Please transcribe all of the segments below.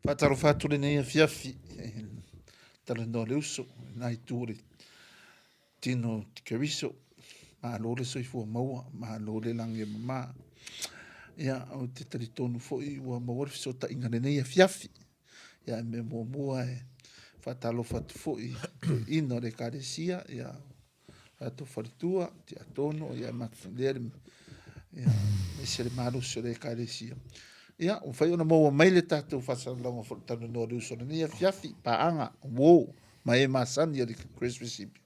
Faatalofa atu lenei afiafi i le talanoa le uso i lena itu o le tino o Keriso. Malo le soifua maua, malo le lagi e mama. Ia, ou te talitonu foi ua maua le fesootaiga i lenei afiafi. Ia, e mea muamua e faatalofa atu foi i toeaiina o le Ekalesia, ia, tatou faletua, tiakono, ia lea le, ia, aemaise le malosi o le Ekalesia. Ia, ua mafai ona maua mai le tatou faasalalauga foi o le talanoa o le uso i lenei afiafi, paaga, uo, ma e masani o le Grace Recipe.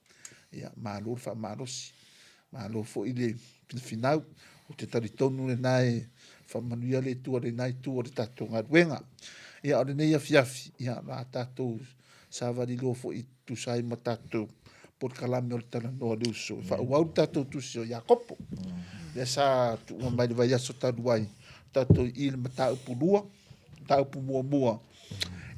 Ia, malo le faamalosi, malo foi le finafinau. Ou te talitonu lena e faamanuia le Atua i lena itu o le tatou galuega. Ia, o lenei afiafi, ia, o le a tatou savali loa foi e tusa ai ma tatou polokalame o le talanoa o le uso. E faaauau le tatou tusi o Iakopo. Lea sa tuuina mai le vaiaso talu ai, tatou i le mataupu lua, mataupu muamua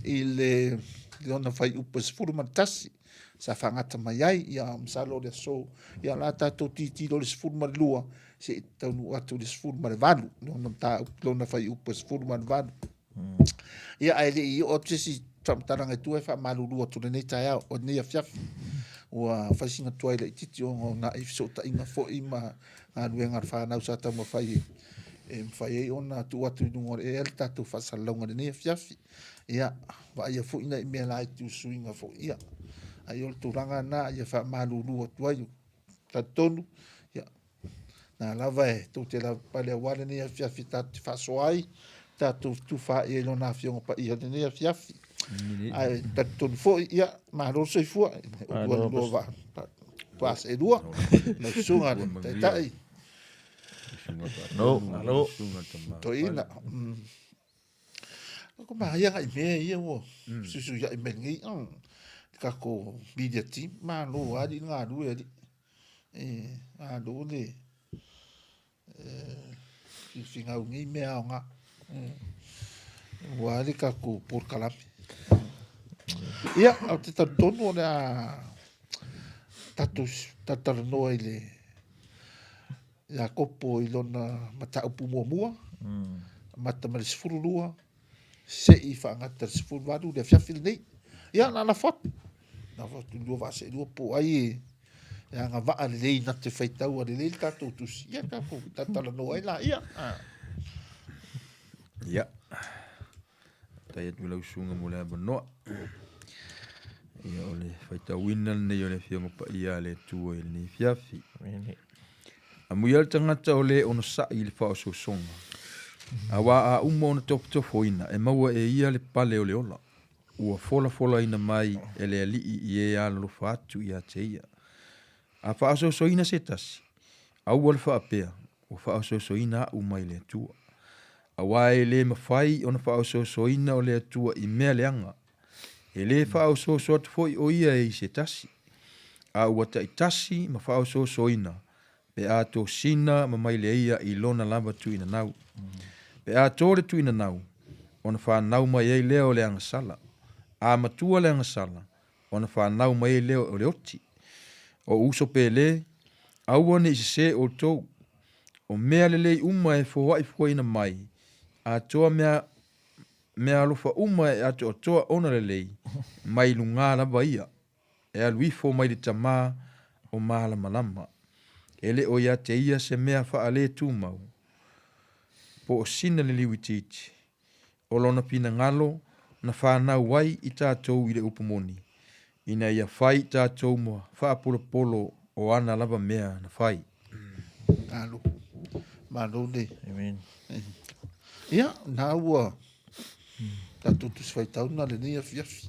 i le lona fuaiupu e 11 sa faagata mai ai. Ia, masalo o le aso, ia o le a tatou tilotilo i le 12 se i taunuu atu i le 18, lona mataupu, lona fuaiupu e 18. Ia, ae le i oo atu se isi faamatalaga i tua, e faamalulu atu i lenei taeao, o lenei afiafi, ua fai sina tuai laitiiti ona o nai fesootaiga foi ma galuega a le fanau sa taumafai e mafai ai ona tuu atu i luga o le ea le tatou faasalalauga i lenei afiafi. Ia, vaaia foi nai mea laiti o suiga foi, ia, ai o le tulaga lena ia faamalulu atu ai. Talitonu, ia, na lava e tou te lavapapale aua lenei afiafi tatou te faasoa ai, tatou fetufaai ai i Lona Afioga Paia i lenei afiafi. Ae talitonu foi, ia, malo le soifua, ua lua vaa paseelua, lau susuga i le Taitai. No, malo. Toeaina. Ko maia ngai mea ia ua suisuiai mai nei, le tatou media team, malo lava alii le galue alii. E malo le finau nei mea aoga aua le tatou polokalame. Ia, ou te talitonu o le a tatou talatalanoa i le Iakopo i lona mataupu muamua, amata mai le 12 se'i faagata i le 18 i le afiafi lenei. Ia, na lafo atu, lafo atu i lua vaa seelua po o ai e agavaa lelei na te faitaua lelei le tatou tusi, ia tatou talatalanoa ai laia. Ia, faafetai atu i lau susuga mo le avanoa. Ia, o le faitauina lenei o le Afioga Paia a le Atua i lenei afiafi. Amuia le tagata o le onosai i le faaosoosoga, aua a uma ona tofotofoina, e maua e ia le pale o le ola, ua folafolaina mai e le Alii i e alolofa atu ia te ia. A faaosoosoina se tasi, aua le faapea, ua faaosoosoina a'u mai le Atua. Aua e le mafai ona faaosoosoina o le Atua i mea leaga, e le faaosooso atu foi o ia e i se tasi, a ua taitasi ma faaosoosoina pe a tosina ma maileia i lona lava tuuinanau. Pe a to le tuuinanau, ona fanau mai ai lea o le agasala. A matua le agasala, ona fanau mai ai lea o le oti. O uso pele, aua ne i sesē outou. O mea lelei uma e foai fuaina mai, atoa mea meaalofa uma e atoatoa ona lelei, mai lugā lava ia, e alu ifo mai le Tama o malamalama. E le o ia te ia se mea faaletumau, po o sina liliu itiiti, o lona finagalo na fanau ai i tatou i le upu moni, ina ia fai i tatou ma faapolopolo o ana lava mea na fai. Malo. Malo le. Amen. Ia, na ua tatou tusi faitau na lenei afiafi.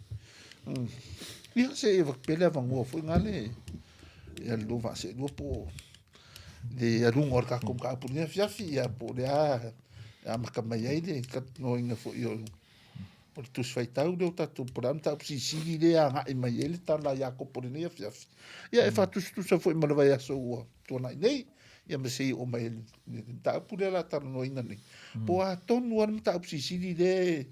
Ia, se i avatu pea le avanoa foi na le ia le lua vaa seelua po o le aluga o le tatou mataupu i lenei afiafi, ia po o le a e amata mai ai le talanoaina foi o le tusi faitau lea o tatou, po o le a le mataupu silisili lea e agai mai ai le tala a Iakopo i lenei afiafi. Ia e faatusatusa foi ma le vaiaso ua tuanai nei, ia ma se i oo mai i le mataupu lea o le a talanoaina nei. Po o a tonu lava le mataupu silisili lea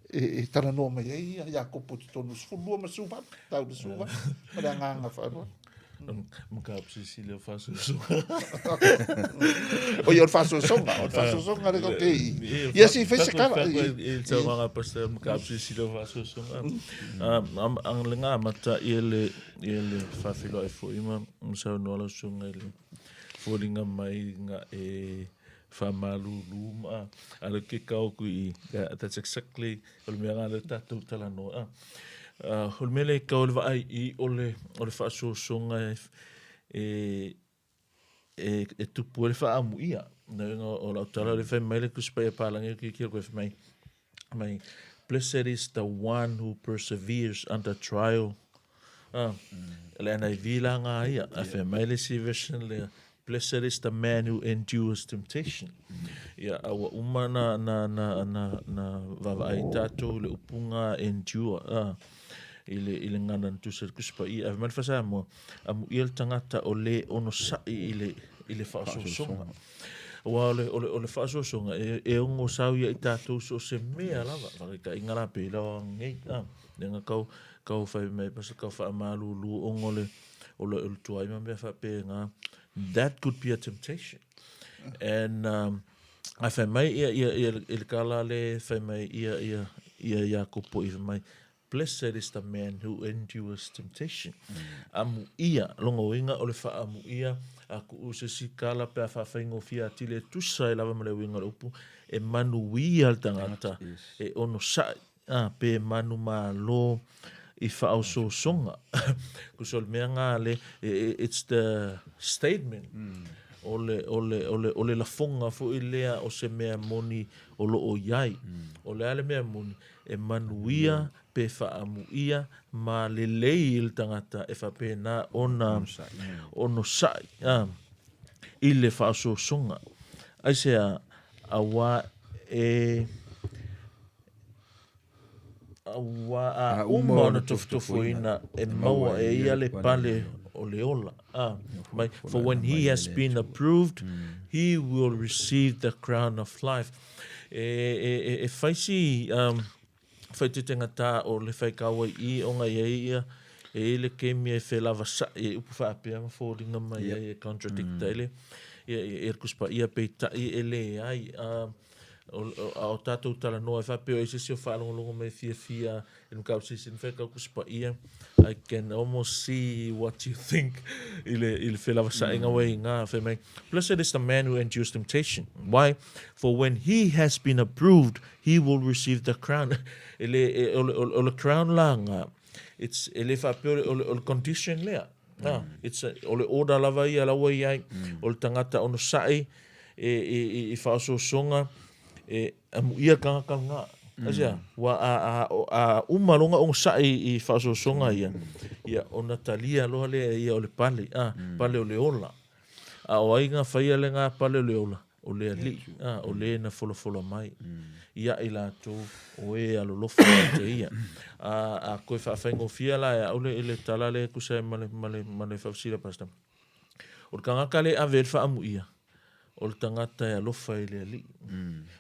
e talanoa mai ai Iakopo i totonu o le 12 ma le 18, tau le 18, ma le agaga faaaloalo. Mataupu silisili o le faasoasoga. O ia o le faasoasoga, o le faasoasoga le tatou te i. Ia se i fai se tala. I le saunoaga a Pastor, mataupu silisili o le faasoasoga. Ang le amata i le i le faafeiloai foi ma saunoa lau susuga i le foliga mai ga e faamalulu ma a le ke kau ku i that's exactly o le mea lena lea tatou talanoa. O le mea lea e kau i le vaai i o le o le faasoasoga e e e tupu ai le faaamuia. Le uiga o lau tala lea fai mai le Tusi Paia Palagi o Kikilo koe fai mai, mai Blessed is the one who perseveres under trial. Ah, le NIV la ngā ia. A fai mai le isi version lea, Blessed is the man who endures temptation. Ia, a ua uma na, na, na, na, na vaavaai tatou i le upuga endure, ah, i le, i le gana na tusa i le Tusi Paia. A fai mai le Faa-Samoa, amuia le tagata o le onosai i le, i le faaosoosoga. Aua o le, o le, o le faaosoosoga, e, e ono sau ia i tatou so o se mea lava. Faataitaiga la pei la nei, ah, lea kau, kau fai mai pasa kau faamalulu ona o le, o le, o le tuai ma mea faapena. That could be a temptation. And um, a fai mai ia, ia, ia, i le kala le fai mai ia, ia, ia Iakopo i fai mai, Blessed is the man who endures temptation. Amuia, lona uiga o le faaamuia a kuu se isi kala pe a faafaigofie atili e tusa ai lava ma le uiga o le upu, e manuia le tagata e onosai, a, pe manumalo i faaosoosoga. Tusa o le mea na le, it's the statement o le, o le, o le, o le lafoga foi lea o se mea moni o lo o i ai. O le a le mea moni? E manuia pe faaamuia ma lelei i le tagata e faapena ona onosai i le faaosoosoga. Aisea? Auā e auā a uma ona tofotofoina e maua e ia le pale o le ola. Mai, for when he has been approved, he will receive the crown of life. E, e, e, e fai si um, faaeteetega tā o le faikauai i ona i ai ia e i ai le kemi e felavasa'i ai upu faapea ma foliga mai ai e contradict ai le ia ia le Tusi Paia peitai e leai a a o tatou talanoa e faapea o ai se isi o faalogologo mai e fiafia i le mataupu silisili na faitau Tusi Paia I can almost see what you think i le i le felavasa'iga ua i ina fai mai Blessed is the man who endures temptation why for when he has been approved he will receive the crown. E le, e, o, le, o le crown la nga, it's, e le faapea o le, o le, o le condition lea. Mm. Ah, it's a, o le order lava ia la ua i ai, o le tagata onosai e, e, e, i faaosoosoga, e amuia le tagata lena. Aisea, ua a, a, a uma loga onosai i faaosoosoga ia, ia ona talia loa lea e ia o le pale, ah, pale o le ola. A o ai na faia lena pale o le ola? O le Alii, a, o le na folafola mai ia i latou o e alolofa ia te ia. A, a koe faafaigofie la e au le, le tala lea e tusa ai ma le, ma le, ma le faafesili a Pastor. O le tagata le ave ai le faamuia, o le tagata e alofa i le Alii.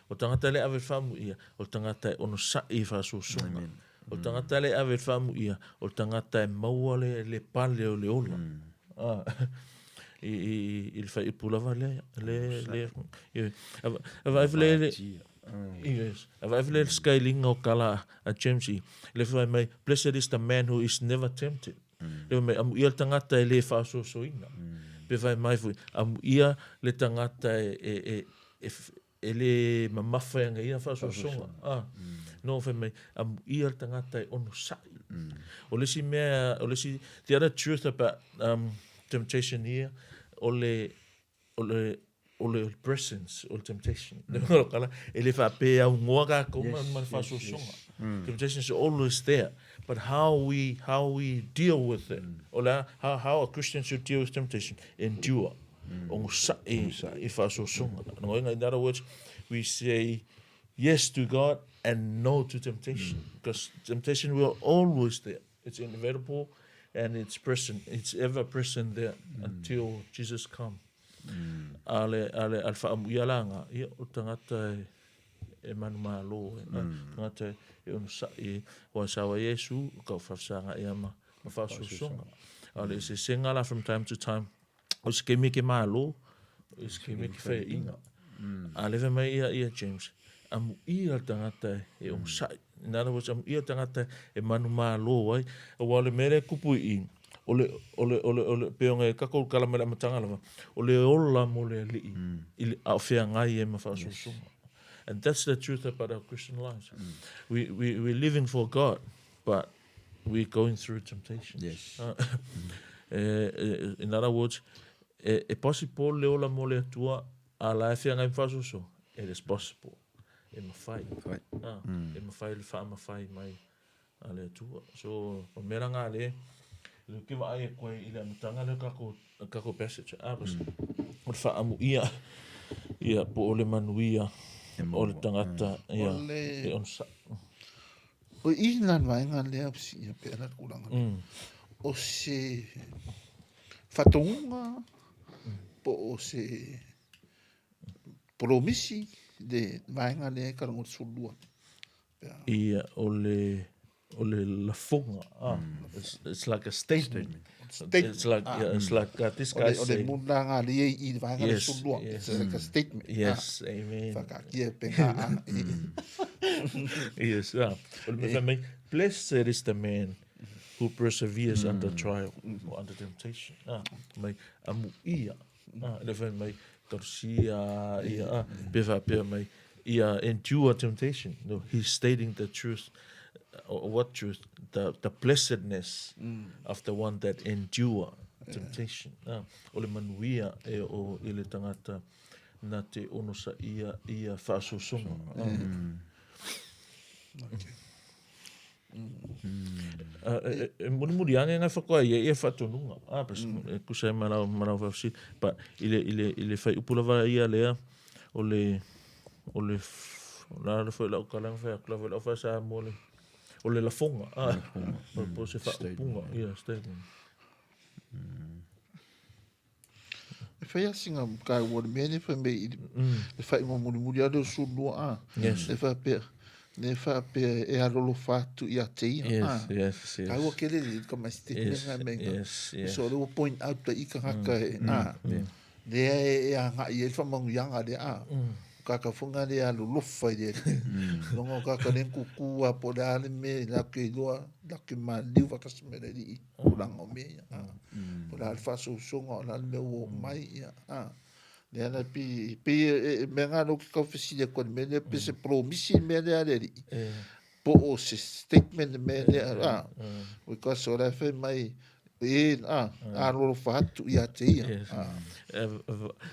O le tagata le ave i le faamuia, o le tagata e onosai i faasoasoga. O le tagata le ave i le faamuia, o le tagata e maua le, le pale o le ola. Ah, i, i, i le faaiupu lava lea, le, le, i, a, a vaai le, le, yes, a vaai le skylinga o kala a James i, le fai mai, blessed is the man who is never tempted. Le fai mai, amuia le tagata e le faasoasoaina. Pe fai mai foi, amuia le tagata e, e, e, e, E le mamafa e ana ia faasoasoga. Ah, no fai mai, amuia le tagata e onosai. O le isi mea, o le isi, the other truth about um, temptation here, o le, o le, o le presence o le temptation. Mm. E le faapea aunoa kākou ma, ma le faasoasoga. Temptation is always there, but how we, how we deal with it, o le a, how, how a Christian should deal with temptation, endure. Onosai i faasoasoga. Lona uiga, in other words, we say yes to God and no to temptation. Because temptation will always there. It's inevitable and it's present. It's ever present there until Jesus come. A le, a le, a le faamuia la nga, ia, o le tagata e, e manumalo, e, tagata e onosai, ua sau ai Iesu, kau faafesaga ia ma, ma faasoasoga. A o le eseesega la from time to time, o se taimi e ke malo, o se taimi e ke faiaʻiga. A lea fai mai ia, ia James, amuia le tagata e onosai. In other words, amuia le tagata e manumalo ai. Aua o le mea lea e tupu i i, o le, o le, o le, o le, pei ona e tatou tala mai le amataga lava, o le ola mo le Alii, i le, a o feagai ai ma faasoasoga. And that's the truth about our Christian lives. We, we, we're living for God, but we're going through temptations. Yes. In other words, e, e possible le ola mo le Atua, a la e feagai ma faasoasoga. It is possible. E mafai. Mafai. Ah, E mafai le faamafai mai a le Atua. So, o mea la ngā le, le ke vaai e koe i le amataga lea o kākou, kākou passage. Ah, o le faaamuia, ia, po o le manuia o le tagata, ia, e onosai. O i la le vaega lea ia pea la le tulaga lea. O se faatonuga po o se polomisi le vaega lea e talanoa i le 12. Pea. Ia, o le, o le lafoga. Ah, it's like a statement. Statement. It's like, yeah, it's like this guy O le say. mulaga lea i le vaega Yes, le 12. yes. It's like a statement. Yes, amen. Whakaakia pe ngā ana. Yes, ah. O le mea fai mai, blessed is the man who perseveres under trial or under temptation. Ah, mai, amuia. Ah, le fai mai, talusia, ia, ah, pe faapea mai, ia endure temptation. No, he's stating the truth. Or what truth? The, the blessedness of the one that endure temptation. Ah, o le manuia e o i le tangata na te onosaia ia faasoasoga. E mulimuli ane ngai whakoa ia ia whaatonuga. Ah, pas, e kusa e marau, marau whawhisi. But i le, i le, i le whai upu lava ia lea, o le, o le, la le foi lau kalanga whai aku la foi lau whaasa mo le, o le lafonga. Ah, o po se whaupunga. Ia, statement. E whai a singa kai ua le mea nei whai mei i le whaingoa mulimuli a leo sulu a. Yes. Le whapea, le whapea e alolofa atu ia te ia. Yes, a. yes, yes. Kai ua kele le ka mai statement Yes, ngai mei nga. yes, yes. So le ua point out ta i ka ngaka e, a. Lea e, e a ngai e le whamanguianga le a. Kaka whanga le alolofa i le. Longa o kaka le kuku a po le a le me la ke iloa, la ke maliu whakasi me le rii. Tulaga o mea ia. Po o le a le faasoasoga o le a le mea ua oo mai ia. Lea la pei, pei e mea ngā lea ou te tau fesili atu ai i le mea lea, pe se polomisi le mea lea a le alii, po o se statement le mea lea, because o la e fai mai, e, alolofa atu ia te ia. Yes.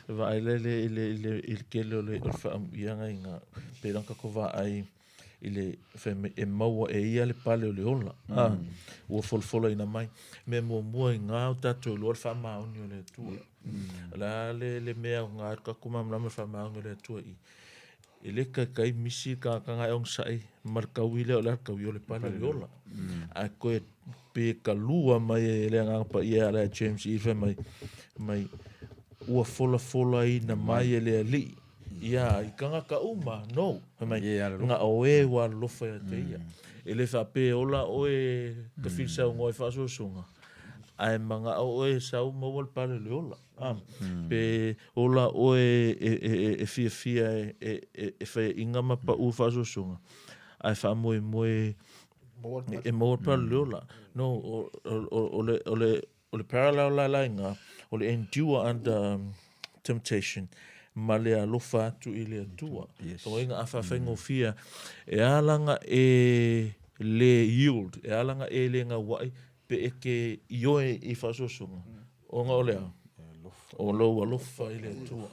Vaai lea i le, i le, i le tele o le faaamuiaga i ngā, pei la tatou vaai i le fai mai e maua e ia le pale o le ola, a, ua folafolaina mai. Mea muamua i ngā o tatou iloa le faamaoni o le Atua. O le a le, le mea o ngā tatou malamalama le faamaoni o le Atua i, e le kaikai misi le tagata e onosai ma le taui lea o le a le taui o le pale o le ola. Ae toe pe kalua mai e le Agaga Paia ia a James i fai mai, mai ua folafolaina mai e le Alii Ia, i tagata uma, no. Fai mai, na o e ua alolofa ia te ia. E le faapea e ola oe ka filisaunoa i faasoasoga, ae manao oe e sau maua le pale o le ola. Pe ola oe e fiafia e faiaʻiga ma pau faasoasoga, ae faamoemoe e maua le pale o le ola. No, o le O le parallel la la iga, o le endure under temptation ma le alofa atu i le Atua. Yes. Tō inga a whawhaingofia, e alanga e le yield, e alanga e le ngauai, pe e ke ioe i whaasoasoga. O nga o le a? O lou alofa i le Atua.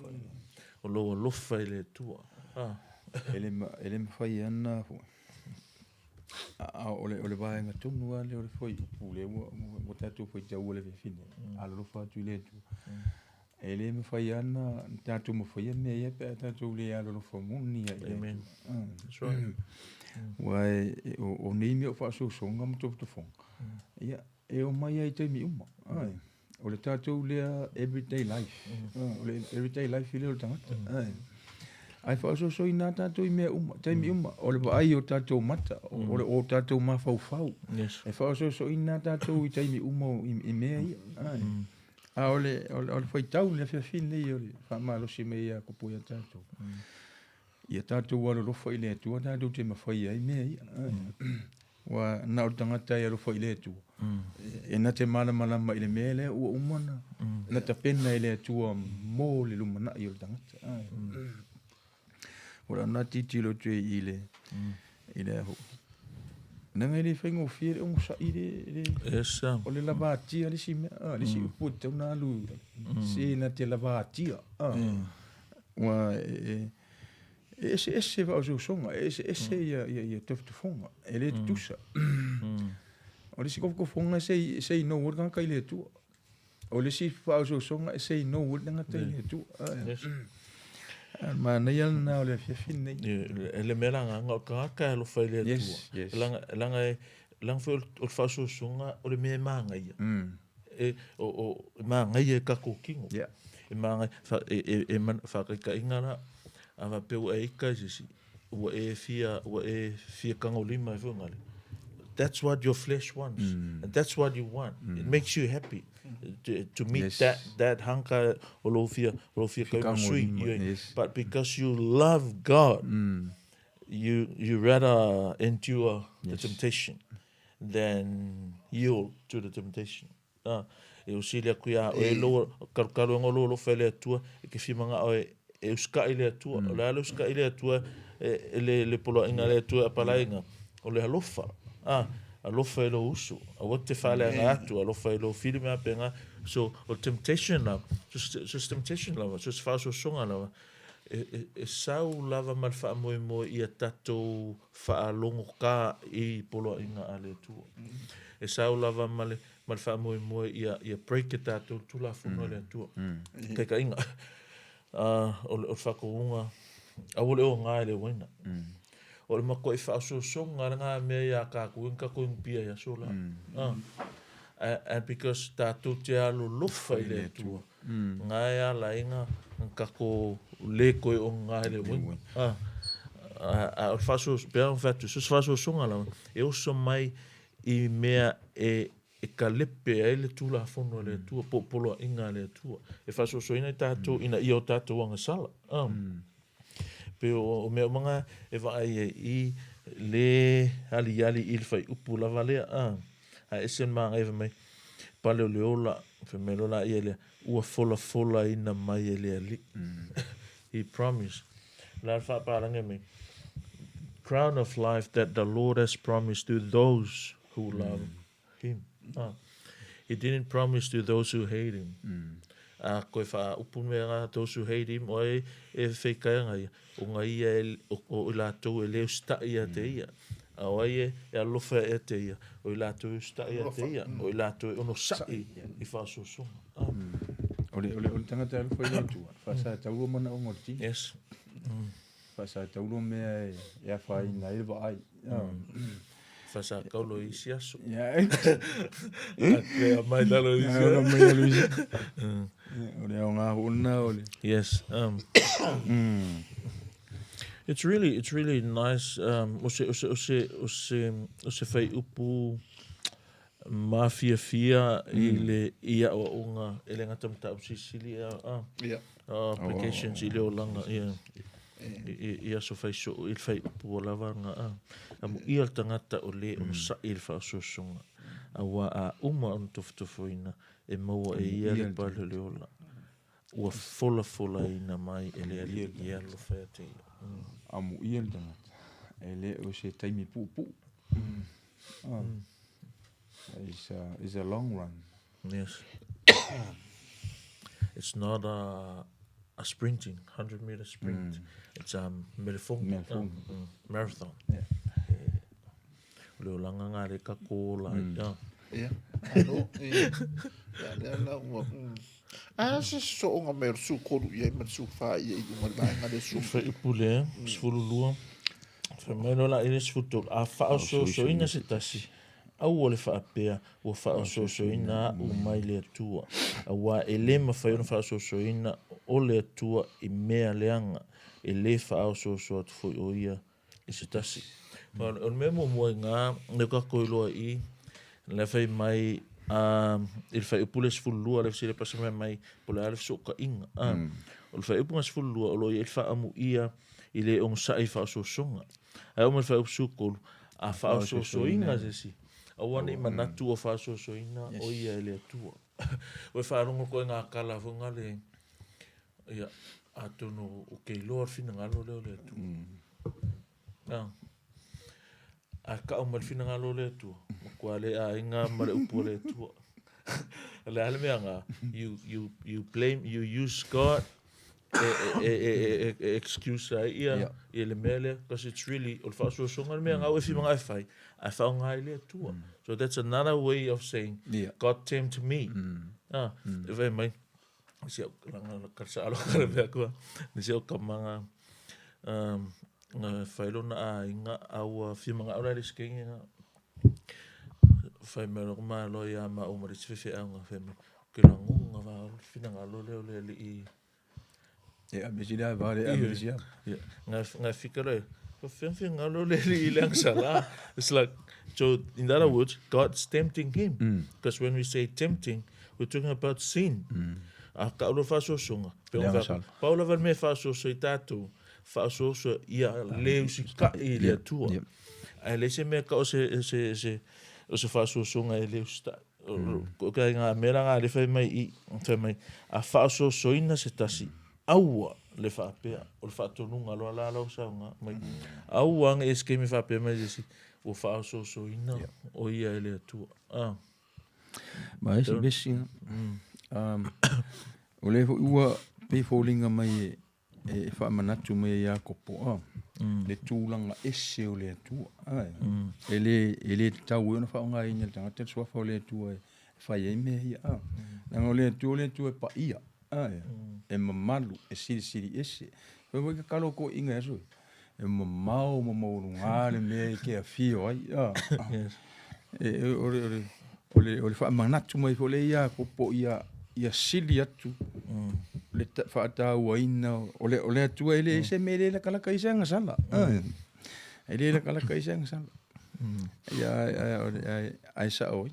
O lou alofa i le Atua. Ah. E le, e le mawhai ana fo. A o le, o le vaega tonu lava lea o le fuaiupu lea ua, ua tatou faitaua le fefine, alolofa atu i le Atua. E le mafai lava ona tatou mafaia mea ia pe a tatou le alolofa moni ai i le Amen. Atua. That's right. Aua e, o, o nei mea o faasoasoga ma tofotofoga, ia, e omai lava i taimi uma. Ai. O le tatou lea everyday life. O le everyday life lea o le tagata. Ai. Ae faaososoina lava tatou i mea uma, taimi uma, o le vaai i o tatou mata, o le o tatou mafaufau. Yes. E faaososoina lava tatou i taimi uma i mea ia. Ae. A o le, o le, o le faitau i le afiafi lenei o le faamalosi mai ia Kopo ia tatou. Ia tatou alolofa i le Atua tatou te mafaia ai mea ia. Ua na o le tagata e alofa i le Atua, e na te malamalama i le mea lea ua uma ona na tapena e le Atua mo le lumanai o le tagata. O le na tilotilo atu i le i le aho. Leaga e le faigofie le onosai le, le Yes, o le lavatia le isi mea, ah, le isi upu e tatau ona alu se na te lavatia. Ah. Ua e, e eseese faaosoosoga, e eseese ia, ia, ia tofotofoga, e le tutusa. O le isi tofotofoga e say, say no ai le tagata i le Atua. O le isi faaosoosoga e say no ai le tagata i le Atua. Yes. A manaia lena o le afiafi lenei. E le mea la agaga o le tagata e alofa i le Atua. Yes, yes. Leaga, leaga e, leaga foi o le faaosoosoga o le mea e manaia. E, o, o, e manaia e tatou tino. Yeah. E manaia, fa, e, e, e man, faataitaiga la, a faapea ua e ita i se isi, ua e fia, ua e fia tagolima ai foi ngale. That's what your flesh wants. And that's what you want. It makes you happy to meet Yes. that hunger o lou fia, o lou fia Fia taumasui. tagolima, yes. But because you love God, you rather endure the temptation than yield to the temptation. Ah, e usili atu ia oe lou kalukalu o lou alofa i le Atua, e ke fia mangao e, e usikai le Atua. O le a le usikai le Atua, e, e le, le poloaiga a le Atua e apalaiga, o le alofa. Ah, alofa i lou uso. Aua te faaleaga atu, alofa i lou fili me apenga. So, o temptation lava, so, so temptation lava, so se faaosoosoga lava, e, e, e sau lava ma le faamoemoe ia tatou faalogotā i poloaiga a le Atua. E sau lava ma le, ma le faamoemoe ia, ia break e tatou le Tulafono a le Atua. Taitaiga. O le, o le faatouga, aua le oga i le uaina. O le matuai faaosoosoga lena mea ia tatou e na tatou inupia i aso la. And because tatou te alolofa i le Atua, nga e ala ai na tatou le toe oga i le uaina. A o le faaosoos, pei ona fai atu, so se faaosoosoga lava, e oso mai i mea e e kalepe ai le Tulafono a le Atua, po o poloaiga a le Atua. E faaosoosoina i tatou ina ia o tatou agasala. Pei o mea uma na e vaai ai i le aliali i le faaiupu lava lea. Ae ese le magaia fai mai, pale o le ola, fai mai loa laia lea, ua folafolaina mai e le Alii. He promised. O le a le faapalagi mai, crown of life that the Lord has promised to those who love him. He didn't promise to those who hate him. A koe faaupu mea ngā those who hate him, o ai e wheikaianga ia, o ngā ia e, o, o i latou e le usita'i ia te ia. A o ai e, e alofa ia te ia, o i latou e usita'i ia te ia, o i latou e onosa'i i faaosoosoga. O le, o le, o le tagata e alofa i le Atua, faasataua manaoga o le tino. Yes. Faasataua mea e, e afaina ai le vaai. Faasakaulo i isi aso. Ia. Ake mai lalo i isi Ona mai lalo i isi. O le aoga foi lena o le. Yes. It's really, it's really nice. O se, o se, o se, o se, o se faaiupu mafiafia i le i aoaoga e le gata mataupu silisili a Yeah. applications i le olaga ia i, i aso faisoo i le faaiupu ua lava na a amuia le tagata o le onosa'i i le faaosoosoga auā a uma ona tofotofoina e maua e ia le pale o le ola ua folafolaina mai e le Alii e alofa ia te ia. Amuia le tagata e le o se taimi puupuu. It's a, it's a long run. Yes. It's not a sprinting, 100 meter sprint. It's a marathon. Marathon. Marathon. Yeah. O le olaga ngā le ka ko ola ai. Ia, alo, ia, ia lea la ua, A se sosooga mai o le 13 i ai ma le 14 i ai i luga o le vaega lea 10. Faaiupu lea, 12, fai mai loa la i le 13, a faaosoosoina se tasi, aua le faapea ua faaosoosoina a'u mai le Atua, auā e le mafai ona faaosoosoina o le Atua i mea leaga. E lē faaosooso atu foi o ia i se tasi. O le mea muamua i gā, lea ua tatou iloa i i, la e fai mai i le fuaiupu lea 12 lea fesili ai Pastor fai mai po o le a le fesootaiga. O le fuaiupu lena 12 o lo o i ai le faaamuia i le onosai i faaosoosoga. Ae oo mai i le fuaiupu 13, a faaosoosoina se isi, aua ne i manatu ua faaosoosoina o ia e le Atua. Ua e faalogo koe i ngā tala foi ngā le, ia, atonu o ke iloa le finagalo lea o le Atua. Mm. A kau mai le finagalo o le Atua, matua le aiga ma le upu o le Atua. O le a le mea ngā, you, you, you blame, you use God e, e, e, e, e excuse ai ia, yeah. ia le mea lea, because it's really, o le faasoasoga le mea ngā e whimanga e whai, a whaonga ai le Atua. Mm. So that's another way of saying, yeah. God tempt me. Mm. Ah, mm. E whai mai, si au, langa, ka sa alo ka le mea kua, ni si au kamanga, um, nga whai lona a inga, a ua whimanga ora le skengi nga, whai mai loko ma lo ia ma o mari se fefe au nga whai mai, ke langonga va o le finagalo lea o le alii. E ame sila e vale ame sia. Nga nga fika le finagalo le alii le angsala. It's like, so in other words, God's tempting him. Because when we say tempting, we're talking about sin. A ka ulo faasoasoga. Pe o fa pau lava le mea e faasoasoa i tatou, faasoasoa ia le usitai i le Atua. Ae leai se mea ka o se se se o se faasoasoga e le usitai. Ko kai ngā mea la ngā le whai mai i, whai mai, a whaasoasoina se tasi, aua le whaapea, o le whaatonuga loa la lau saunga mai, aua anga e skemi whaapea mai se isi, ua whaasoasoina o ia e le Atua. Ah. Ma e se mesi, o le foi ua pei foliga mai e e faamanatu mai ai Iakopo, a, mm. le tulaga ese o le Atua. Ai. Mm. E le, e le tatau ai ona faaaogaina le tagata le suafa o le Atua e fai ai mea ia. A. Mm. Leaga o le Atua, o le Atua e paia. Ai. Mm. E mamalu, e silisili ese. Fai foi tatalo toeaiina e aso e. E mamao ma maualuga le mea e te afio ai. A. Yes. E, e, o le, o le, o le, o le faamanatu mai foi lea ia Iakopo ia, ia sili atu mm. le faatauaina o le, o le Atua e le mm. se mea e le lakalaka i se agasala. Mm. E le lakalaka i se agasala. Mm. Ia, ai, ai, sao ai.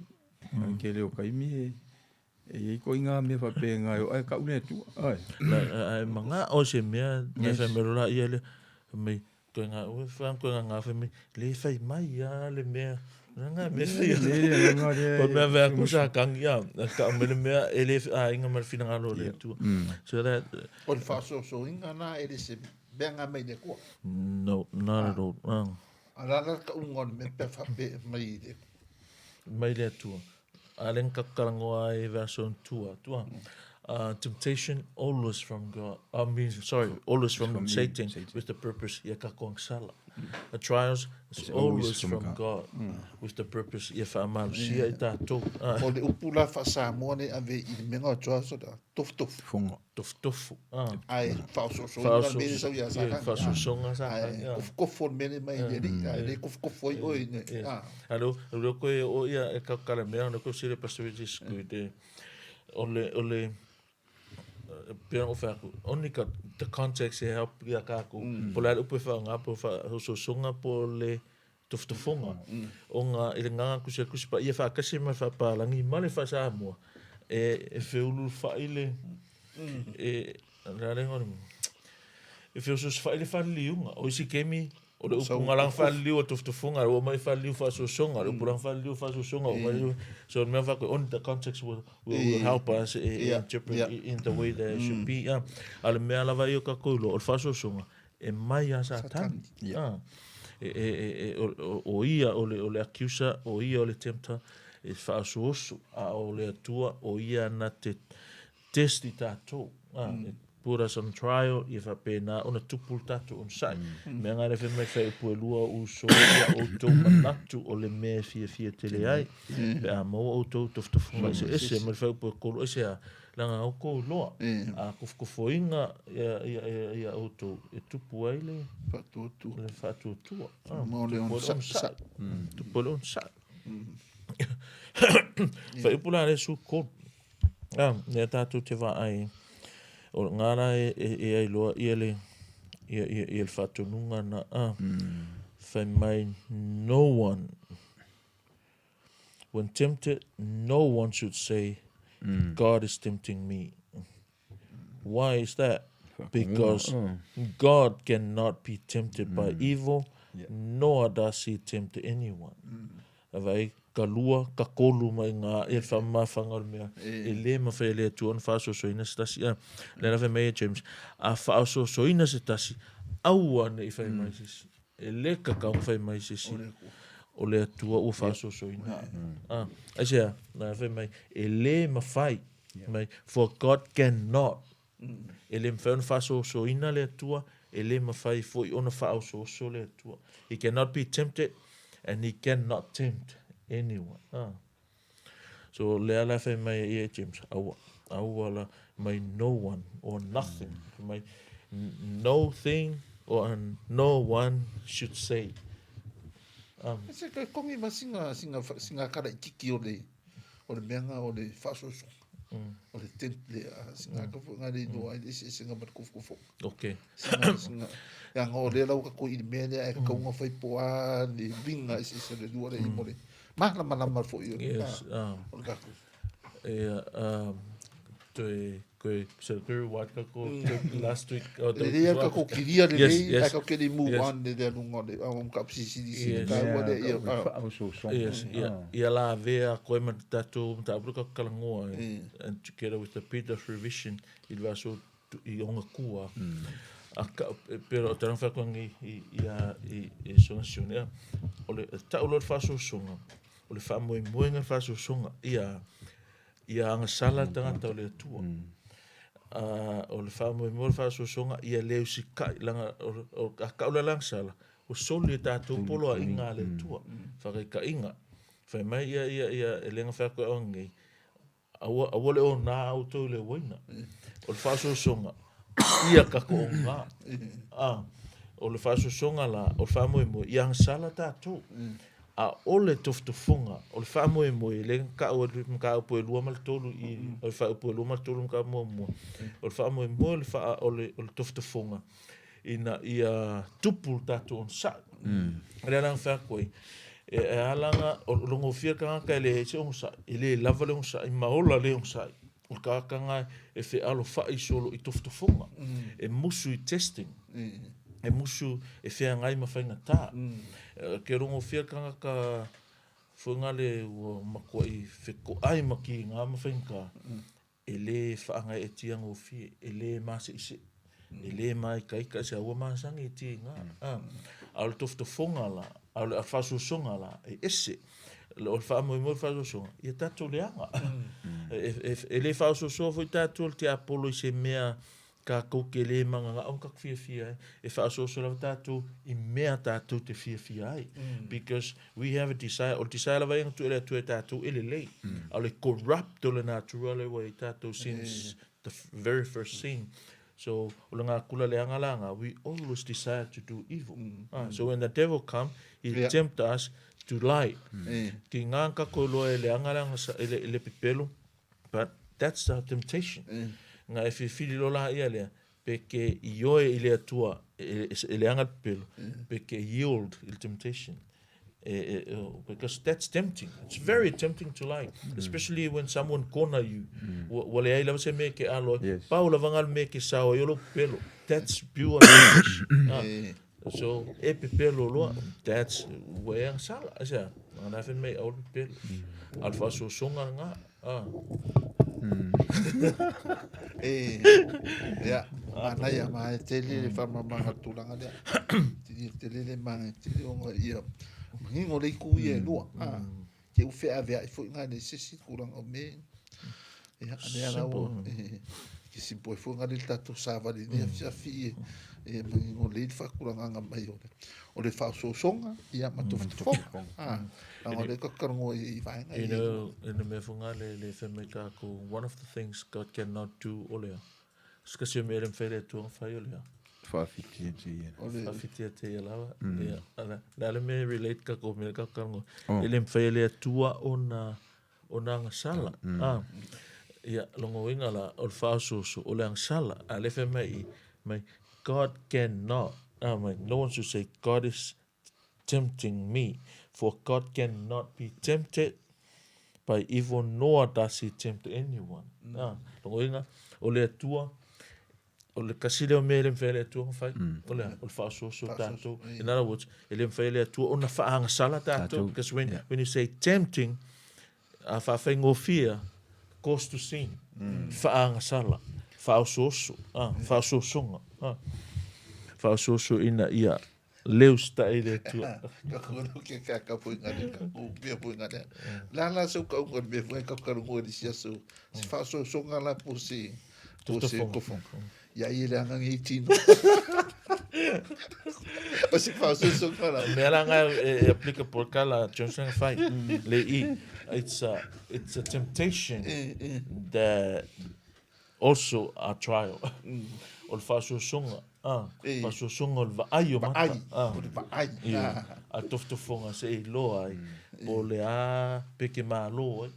Mm. Ke leo kaimi e, e i ai koe ngā mea whapea o ai kau le Atua. Ai. Ai manga o se mea, yes. Ngai whai ia le, mai, Koe ngā ue wha, koe ngā ngā whai mai, le whai mai a le mea, na ngā mea whai a. Le, ngā le. Ko mea whai aku sa kangi a, ka me le mea, e le a inga ma le whinangalo le atua. So that. O le whaasoasoinga nā e le se mea ngā mei le kua. No, not at all. A la la ka unga o le mea pea whape mai i le. Mai le atua. A le ngaka karangoa ai verse on tua, tua. Temptation always from God, I mean, sorry, always from, from Satan, Satan, with the purpose ia ka koang sala. The trials is it's always, always from, from God, God. With the purpose ia whaamalusia i tātou. O le upu la wha-Samoa nei ave i le menga o trials o da tofutofu. Fonga. Tofutofu. Ai, whaososoinga le mea sau ia sa kangi. Whaososonga sa kangi. Ai, kofukofo le mea mai le alii, ai le kofukofo ai oe ne. Alo, alo koe o ia e kakala mea, ona koe sile pastor Regis koe te, o le, o le, pea o whaku, only ka, the context e help ia kākou, po le ale upu e whaonga, po whaososonga, po le tofotofoga, o ngā, i le ngā kusi a kusi pa ia whaakasi mai whaapalangi, ma le whaasamoa, e, e wheulu whai le, e, le ale ngore, e wheososo whai le whaliliunga, o isi kemi, o le upu ngalang whaliliu o tofotofoga, ua mai whaliliu whaasosonga, le upu lang whaliliu whaasosonga, o mai, so mea whakoe, only the context will, will, will help us e, e interpret in the way that it should be. A le mea lava ia o kākou loa, o le whaasosonga, e mai a Satani. Yeah. E, e, e, e, o, o ia o le, o le accuser, o ia o le tempter, e whaasooso, a o le Atua, o ia na te test i tātou. E put us on trial, ia whapēnā, ona tupu le tātou on sai. Mea ngā rewhe mai whai upu e lua o uso, ia outou manatu o le mea e whiawhia tele ai. Pe a maua outou tofutofunga ese ese, ma le whai upu e kolo ese a, Leaga oukou loa, a kofokofoina ia outou e tupu ai le faatuatua. Le faatuatua. Mo le onosai. Tupu ai le onosai. Whaiupu la le su kolu. Lea tātou te vaai, o ngā rā e ai loa ia le, Ia, ia, ia le faatonuga na a. Fai mai, no one, when tempted, no one should say, God is tempting me. Why is that? Because God cannot be tempted by evil, nor does he tempt anyone. Vaai, ka lua, ka kolu mai ngā e le whaamamafaga o le mea, e le mawhai e le Atua ona faasoasoaina se tasi. A, le ala fai mai e James, a faasoasoaina se tasi, aua ne i fai mai se isi. E le kakau ona fai mai se isi, o le Atua ua faasoasoaina. A, aisea, na fai mai, e le mawhai, mai, for God cannot. E le mafai ona faasoasoaina le Atua, e le mafai foi ona faaosooso le Atua. He cannot be tempted and he cannot tempt anyone. Ah. So lea la fai mai ia James, aua, aua la mai no one or nothing. Mm. Mai no thing or no one should say. Um, Se ka kongi ma singa singa singa kara tiki o le o le mea nga o le faasoasoga. O le tent le a singa ka fo nga le no ai le eseesega ma le kofokofoga. Okay. Singa singa ia nga o le lau ka ko i le mea lea e ka kaunga fai po a le winga eseese le lua le i mo le malamalama foi o le Yes, o le tatou. Ia toe koe so koe rewind ka ko last week or the Lelei ka ko kiria lelei ai ka kele move on le lea lunga o le au ka sisili sili taua lea ia Yes, ia ia la avea koe ma te tatou mataupu ka kalangoa and together with the bit of revision i le vaso i onga kua. A ka pero o tana whakangi i i a i i songa sione a o le tau loa le faasoasoga o le faamoemoega le faasoasoga ia ia agasala le tagata o le Atua. A o le faamoemoe o le faasoasoga ia le usikai leaga o a kau le agasala ua soli e tatou poloaiga a le Atua. Faakaitaiga fai mai ia ia ia e le gafea atu e oe nei aua aua le ona outou i le uaina. O le faasoasoga ia tatou ona. A o le faasoasoga la o le faamoemoe ia agasala tatou. ʻAʻole tofotofoga, o le faamoemoe, lea na taʻu e le mataupu e 2 ma le 3 i o le faaupu e 2 ma le 3 mataupu muamua. O le faamoemoe o le faa, o le, o le tofotofoga ina ia tupu le tatou onosai. O lea la na fai atu ai, e, e ala ona, o le gofie le tagata e leai se onosai, e le lava le onosai ma ola le onosai. O le tagata lena e fealofaʻi solo i tofotofoga, e musu i testing, e musu e feagai ma faigatā. Ke rongofia le tagata foi nale ua matuai fetoai ma kiga ma faigata, e le faagaeetia gofie, e le maseʻiseʻi, e le māitaita, se ua masani i tiga. A o le tofotofoga la, a o le faasoasoga la, e ese. O le faamoemoe o le faasoasoga, ia tatou leaga. E le faaosoasoa foi tatou le tiapolo i se mea tatou te le mananao ma tatou fiafia ai. E faaosoaso lava tatou i mea tatou te fiafia ai. Because we have a desire, o le desire lava ia na tuu e le Atua e tatou e lelei. A o le corrupt o le natura lea ua i ai tatou since the very first sin. So, o le gakula leaga la nga, we always desire to do evil. Ah, so when the devil come, he yeah. tempt us to lie. Ki ngā kako loa e leaga leaga sa, e le, e le pepelo, but that's the temptation. Nga e whiwhiri lo la ia lea, pe ke ioe i le Atua, e, e, e leaga le pepelo, pe ke yield i le temptation. Because that's tempting. It's very tempting to lie, especially when someone corner you. Ua leai lava se mea e ke alo ai. Yes. Pau lava nga le mea ke sao ai o lou pepelo. That's pure temptation. Ah. So, e pepelo loa, that's ua e agasala. Aisea, nga na fai mai au le pepelo. A o le faasoasoga lena. Ah. E, ia, manaia, manaia tele le faamalamalamaga o le tulaga lea. Tele, tele le manaia tele ona ia manino le itu ia e lua. Ah, te u feaveai foi nga le se isi tulaga o mea. Ia, lea la ua, e, ke simple ai foi nga le tatou savali i lenei afiafi e, e manino lelei le faatulagaga mai o le, o le faaosoosoga, ia ma tofotofoga. Ah, leaga o lea tatou te talanoa i vaega ia. You know, i le mea foi lea le fai mai tatou, one of the things God cannot do o lea, se tasi o mea e le mafai e le Atua ona fai o lea. Faawhiti atu ia. Faawhiti atu ia lava. Ia, ala, le a le mea e relate tatou mea tatou talanoa. E le mafai e le Atua ona ona agasala. Ah, ia, lona uiga la, o le faaosooso, o le agasala. A o lea e fai mai i, mai, God cannot, ah, mai, no one should say God is tempting me, for God cannot be tempted by evil nor does he tempt anyone. Ah, lona uiga, o le Atua, o le tasi lea o mea e le mafai e le Atua ona fai, o le a? O le faaosooso tatou. In other words, e le mafai e le Atua ona faagasala tatou, because when, when you say tempting, a faafaigofie, cause to sin, faagasala, faaosooso, ah, faaosoosoga, ah, faaosooso ina ia le usitai i le Atua. Ka kolo ke ka ka pui ngare ka ku mea pui ngare. La la so ka unga mea pui ka ka rungo i sia so. Se fa so so ngala po se po se kofo. Ia i le anga ngi tino. O se fa so so ngala. Mea la nga e applicable ka la Johnson fai. Le i it's a it's a temptation that also a trial. O le faasoasoga, a, faasoasoga o le vaai o mata. Vaai, o le vaai. Ioe, a tofotofoga se i iloa ai, po o le a peke malo ai.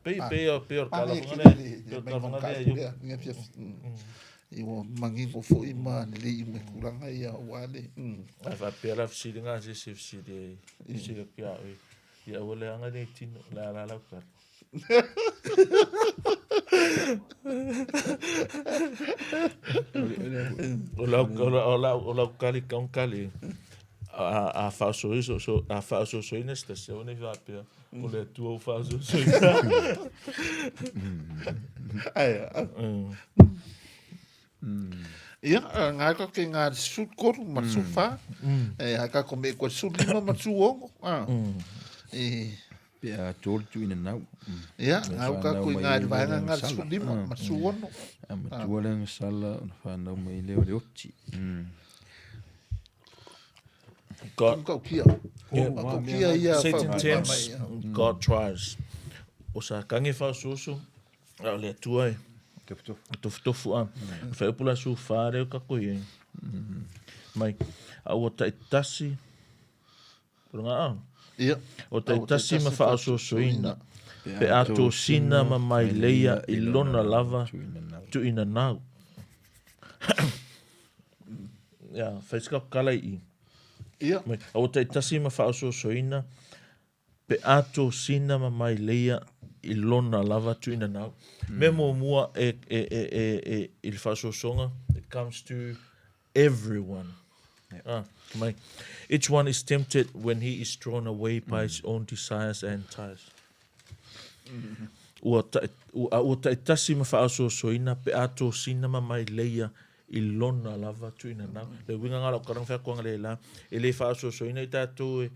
Pei, pei, pei o le kalafoga lea, pei o le kalafoga lea, Ioe. I ua manino foi ma lelei uma i tulaga ia aua le. Ae faapea la fesiliga a se isi e fesili ai, fesili atu ia oe, ia aua le aga nei tino, o le a la lau tali? O lau, o lau, o lau, o lau kali kaun kali, a, a faaosoiso, so, a faaosoosoina se tasi, aua ne i faapea, o le Atua ua faaosoosoina. Ai, Ia, ngā ka ke ngā 13 ma le 14, e hai ka ko me koe 15 ma le 16. Ah. E Pe a tō le tuina nau. Ia, ngā uka koe ngā le vaenga ngā le 15 ma le 16. A matua le sala ona whanau mai leo le oti. God, Kau kia. Yeah. Kau kia ia Satan tempts, God tries. O sa kange whaososo, a o le Atua e. Tofutofu. Tofutofu a. Whai upu la su whare o kako i. Mai, a ua taitasi, o ngā a? Ia. O taitasi ma whaososoina, pe a tōsina ma mai leia i lona lava tuina nau. Ia, whai sika kala i. Ia. Mai, a ua taitasi ma whaososoina, pe a tōsina ma mai leia i lona lava tuina nau. Mea muamua e, e, e, e, e, i le faasoasoga, it comes to everyone. Ah, mai. Each one is tempted when he is drawn away by his own desires and ties. Ua ta, ua, a ua taitasi ma faasoasoina pe a tōsina ma mai leia i lona lava tuina nau. Le uiga ngā lau karanga whakuanga le la, e le faasoasoina i tātou e,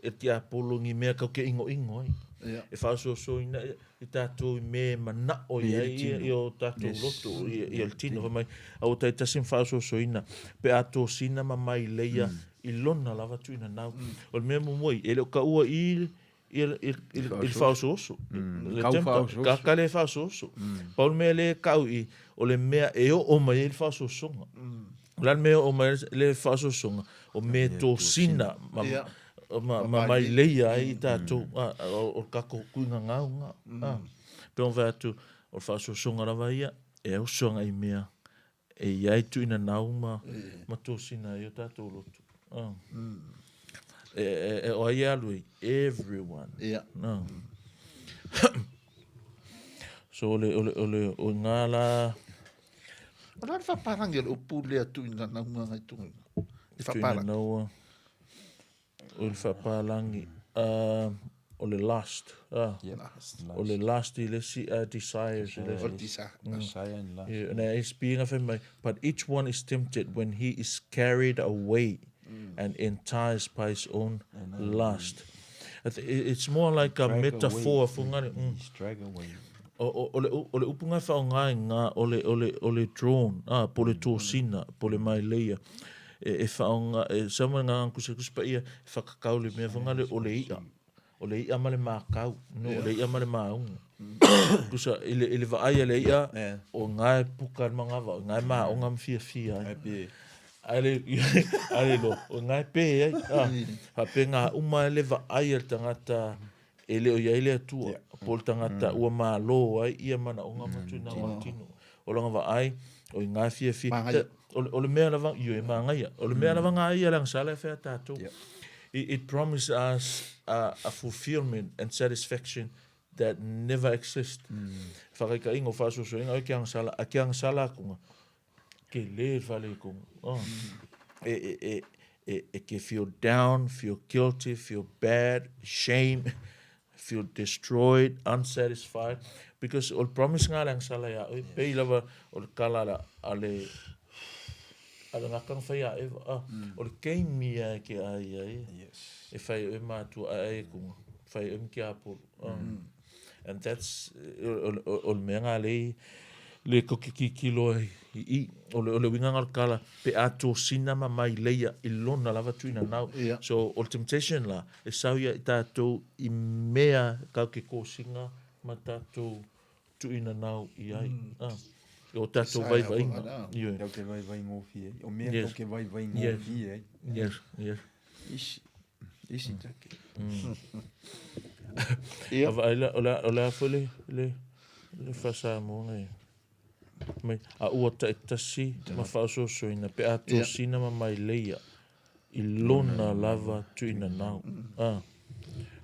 e tiapolo ngi mea kau ke ingoingo ai. Ia. E faasoasoina i tātou i mea e manao i ai ia i o tātou loto, i, i le tino. Fai mai, a ua taitasi ma faasoasoina, pe a tōsina ma mai leia i lona lava tuina nau. O le mea muamua i, e le o kaua i, i, i, i, i le faaosooso. Le Kau tempter, faaosooso. Ka, ka le faaosooso. Pau le mea le kau i, o le mea e oo mai ai le faaosoosoga. O le a le mea e oo mai ai le faaosoosoga? O mea tōsina ma, Ia. ma, ma mai leia ai i tātou, a, o, o le kako kuinga ngaunga. A, pe ona whai atu, o le faaosoosoga lava ia, e oso anga i mea, e i ai tuina nau ma, ma tōsina ai o tātou loto. A. E, e, e, o ai e alu ai, everyone. Ia. No. So o le, o le, o le, o ngā la, O la le whaparangi o le upu lea tuina naunga ngai tunga. Le tuina whaparangi. naua, o le whaparangi, o le lust, Last. o le lust i le si, desires i le O le tisa. Desire and lust. Yeah, and it's being a mai, but each one is tempted when he is carried away and enticed by his own lust. It's more like a Drag metaphor away. for ngare. He's drag away. O, o, o, le, o le upunga whaonga i ngā, o le, o le, o le drone, ah, po le tōsina, po le maileia. E, e whaonga, e sama ngā kusa kusa pa ia, e whakakau le mea whangale o le ia. O le ia ma le mākau, no, o le ia ma le māunga. Kusa, i le, i le vaai a le ia, o ngā e puka le mangawa, o ngā e māonga mwhia whia ai. Ai le, ai le lo, o ngā e pē ai. Ah, ha pē ngā uma e le vaai a le tangata, e le o iai le atua, po le tangata ua malo ai, ia mana o ngā matu nā wā tino. O langa vaai, O i ngā fiafia. Māngaia. O le mea lava, ioe, māngaia. O le mea lava ngā ia le agasala e whea tātou. Yep. It promises us a fulfillment and satisfaction that never exist. Whakaikainga o whaasoasoainga, oi ke agasala, a ke agasala akunga, ke le whale i konga. Oh. E ke feel down, feel guilty, feel bad, shame, feel destroyed, unsatisfied. Because o le promise ngā le agasala ia oi, pei lava o le kala la, a le, a le ngakanga whai a Eva. Ah, O le keimi ia e ke ai ai. Yes. E whai oi mātua a e kunga. Whai oi ki apolu. And that's, o le mea ngā lei, le koke kikilo ai i i, o le uiga ngā o le kala, pe a tōsina ma mai leia i lona lava tuina nau. Yeah. So, o le temptation la, e sau ia i tātou i mea kau ke kōsinga ma tātou tuina nau i ai. Ah, o tātou Saia vaivainga. whakara. Ioe. Kau te vaivai ngōwhi ai. O mea Yes. kau ke vaivai Yes. ngōwhi ai. Yes, yes. Isi. Isi take. Ia. A vaai la, o le, o le a foi le, le, le faa-Samoa e. Mai, a ua taitasi ma faaosoasoina pe a tosina ma mai leia i lona lava tuina nau. Ah.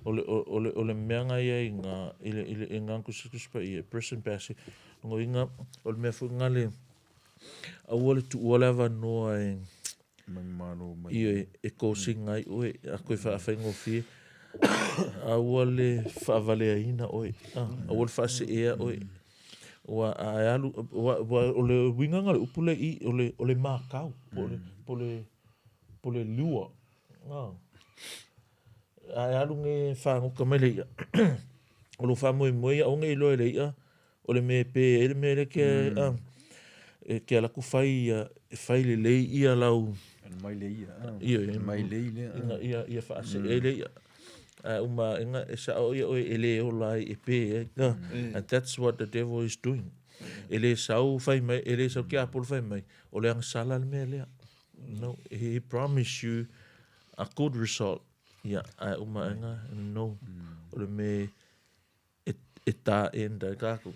O le, o, o le, o le mea nga ia i ngā, i le, i le, i ngā kusi pa i e present passive. Ngo inga, o le mea foi nga le, aua le tuua le avanoa e, Mai malo mai. Ioe, e kosinga ai oe, a koe faafaigofie, aua le faavaleaina oe, aua le faaseea oe. Ua a e alu, ua, ua, o le uiga nga le upu le i, o le, o le makau, po o le, po le, po le lua. A e alu nge whangoka mai le ia. O lo whaamoemoe ia, aua nge iloa e le ia, o le mea e pē ai le mea lea ke, e ke ala ku whai ia, e whai le lei ia lau. Ana mai le ia. Ia, ia. Mai lei lea. Inga ia, ia whaase e le ia. Uma inga e sa o ia oe e le ola ai e pē ai. And that's what the devil is doing. E le sau whai mai, e le sau ki apolo whai mai, o le agasala le mea lea. No, he promise you a good result. Ia, ae uma inga, no. O le mea e tā e nda kākou.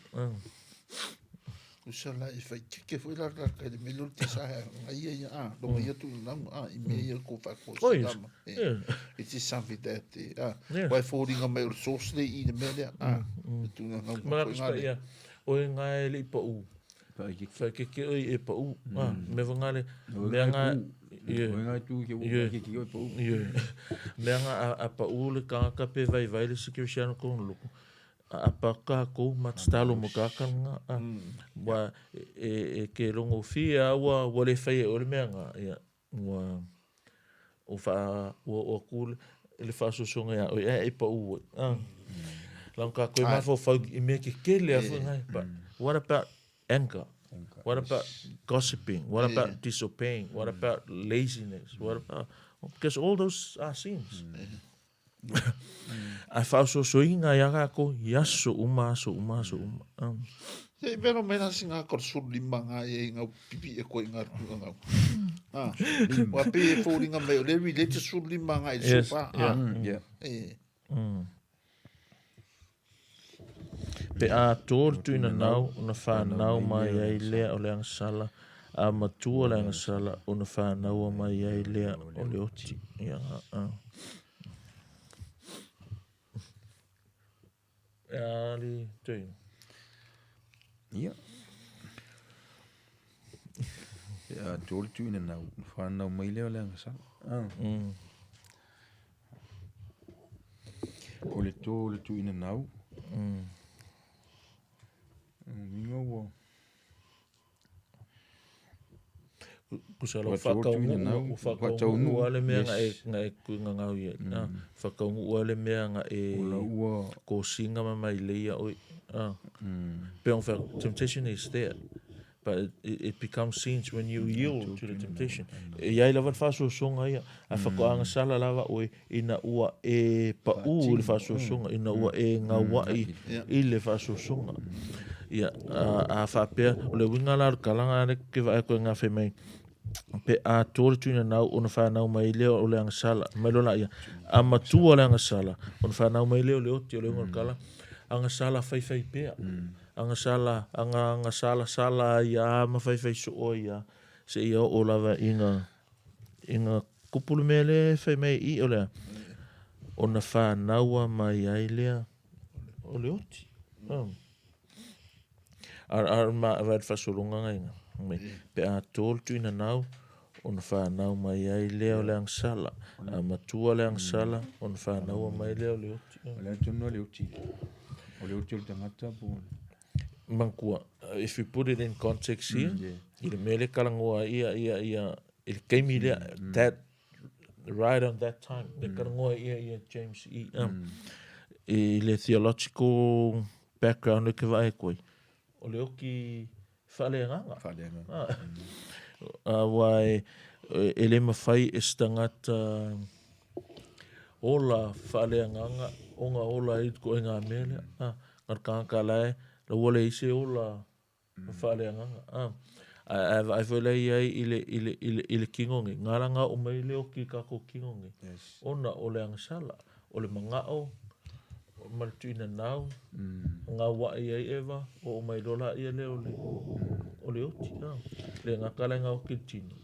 Usa la e whai keke foi la la kai le mele o le tisa hea nga ia ia a longa ia tu nau a i mea ia ko wha ko Oh, yes. singama. Yeah. It is something that Yeah. wai fōringa mai o le sauce le i le mea lea a le tu nau Ma foi la ngā le. ia, o e ngā e le i pa u. Whai keke. Whai keke oi e pa u. Me wha ngā le, O mea ngai ngā, pū. yeah. O ngai tū ke Yeah. ua keke oi pa u. Yeah. Mea ngā a pa u le kangaka pe vai vai le sikirisiano kono loko. A pa kākou ma te talo mo kākanga ngā. Wa e ke rongo whia ua ua le whai e ore mea ngā. Ia, ua o wha, ua o ku le whaasosonga ia oi, e pa u. Lang kākou e mawha whau i mea ke kele a whai ngai. But what about anger? What about gossiping? What about disobeying? What about laziness? What about, because all those are sins. A whaososoinga ia kākou i aso uma, aso uma, aso uma. Ia i mea mai nasi ngā kore sulu lima ngā ia i ngau pipi e koe i ngā ruku ngau. Wa pe e fōringa mai o le ri le te sulu lima ngā i le Yes, sofa. yeah. Yeah. Pe a tōru tuina nau, ona whānau mai ai lea o le agasala, a matua le agasala, ona whānaua mai ai lea o le oti. Ia, Ia, li, tuina. Ia. Pe a tōru tuina nau, whānau mai lea o le agasala. O le tōru tuina nau. Minga ua. Kusa lau Whakaungu whakaungu, nau, whakaungu ale mea nga e, yes. nga e kui ngau ia. Whakaungu ale mea nga e O la ua. kōsinga ma mai leia oi. Pe on wha, temptation is there, but it becomes sins when you yield to the temptation. E iai lava le whaasosonga ia, a whakoanga sala lava oi, ina ua e pa u le whaasosonga, ina ua e ngawai i le whaasosonga. Ia, a whaapea, o le winga la kalanga ane ke vae koe ngā whai mai, pe a tōre tuina nau, ona whānau mai leo o le angasala, mai lola ia, a matua le angasala, ona whānau mai leo le oti o le unga o le kala, angasala whai whai pea. Agasala, aga agasalasala ai lava ma faifai soo ai lava seia oo lava ina ina kupu le mea lea e fai mai i i, o le a? Ona fanaua mai ai lea o le oti. A ma le faasologa na ina, pe a to le tuinanau, ona fanau mai ai lea o le agasala. A matua le agasala, ona fanaua mai lea o le oti. O le a tonu lava le oti lea? O le oti o le tagata po o le... Manatua, if you put it in context here, i le mea lea e talanoa ai ia, ia, ia, i le taimi lea, that, right on that time, lea e talanoa ai ia, ia James i, i le theological background lea ou te vaai atu ai, o le oti faaleagaga. Faaleagaga. Aua e, e le mafai e se tagata ola faaleagaga ona ola ai le ituaiga mea lea. Na o le tagata la e, la ua leai se ola faaleagaga. Ae, ae vaai foi la i ai i le, i le, i le, i le tino nei, na ala ona oo mai le oti i tatou tino nei, ona o le agasala, o le manao ma le tuinanau, gauai ai Eva, oo mai loa laia lea o le, o le oti. Le gata la ina oti i le tino,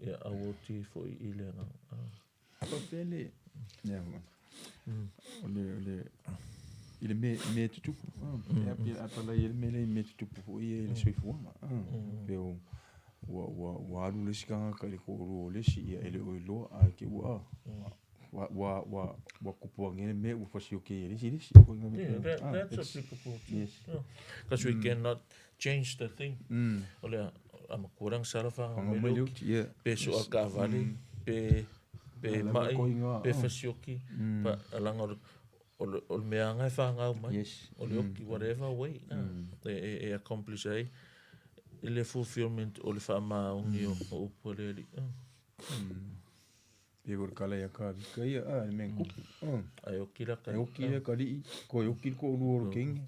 ia a ua oti foi i le agaga. Faapea le, ia, o le, o le, i le mea, mea tutupu, a pe a palai ai le mea lea i mea tutupu foi ia i le soifuaga, pei o, ua, ua, ua alu le isi tagata i le toalua o le isi, ia e le o iloa, ae te i ua, ua, ua, ua, ua tupu ane le mea ua fasioki ai e le isi le isi. Yeah, that, that's applicable too. Yes. Because we cannot change the thing. O le a matua le agasala whanga mai le uti. Pe soa kaavale, pe, pe mai, pe fasioki. Pa, alanga o le, o le, o le mea anga e whangau mai. Yes. O le oki, whatever way. E, e, e accomplish ai i le fulfillment o le whaamaongi o, o upu a le Alii. Pei o le kala ia ka vika ia, a, le mea kupu. Ai oki la E oki le kalii, ko e oki le koʻolua o le kenge.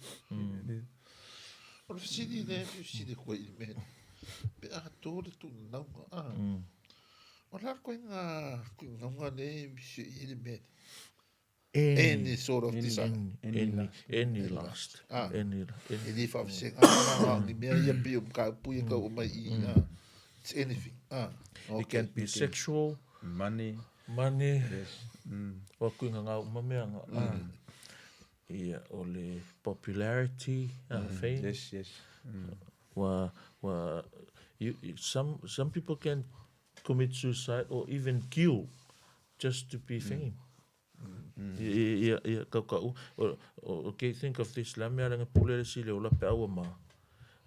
O le fesili lea e fesili koe i le mea lea, pe a tō le tūnauga, a, o le a koe ngā tūnauga lea e visio i ai le mea lea? Any sort of desire. Any, any lust. Ah. Any, any. E le whaawhisenga ngā ngā ni mea ia pei o mkaupu ia kau o mai i. Ah. It's anything. Ah. Okay. It can be sexual. Money. Money. Yes. Wa kuinga ngā uma mea ngā. Ia, o le popularity, fame. Yes, yes. Wa, wa, you, some, some people can commit suicide or even kill just to be fame. Ia, ia, kau kau. Okay, think of this. La mea langa pule le sile o la pe aua ma.